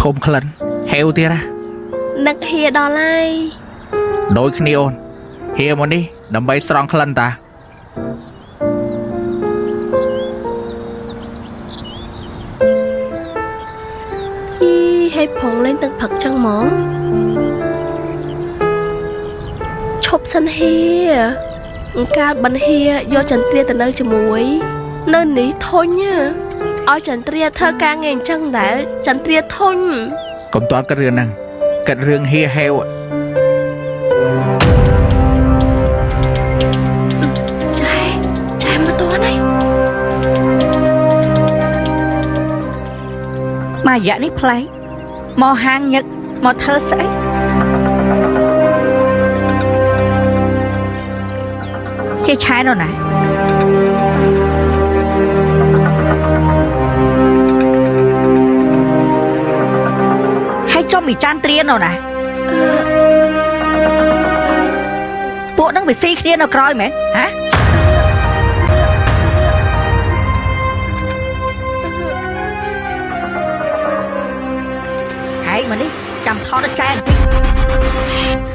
ធំក្លិនហេវទៀតណា នឹកហៀដល់ហើយ ដូចគ្នាអូនហៀមកនេះដើម្បីស្រង់ក្លិនតា អីហេផងលេងទឹកផឹកចឹងហ្មងឈប់សិនហៀអង្កាលបិនហៀយកចន្ទ្រាទៅនៅជាមួយ នៅនេះធុញណាឲ្យចន្ទ្រាធ្វើការងារអញ្ចឹងដែរចន្ទ្រាធុញ កុំតន់គិតរឿងហ្នឹងគិតរឿងហៀហេវ ចែចែមកតន់ហើយ មួយរយៈនេះប្លែកមកហាងញឹកមកធ្វើស្អីគេឆែននរណាហើយចុំមីចានត្រៀននរណា អឺ ពួកហ្នឹងវាស៊ីគ្នានៅក្រោយមែនហ៎ហើយមកនេះចាំថតដល់ចែបន្តិច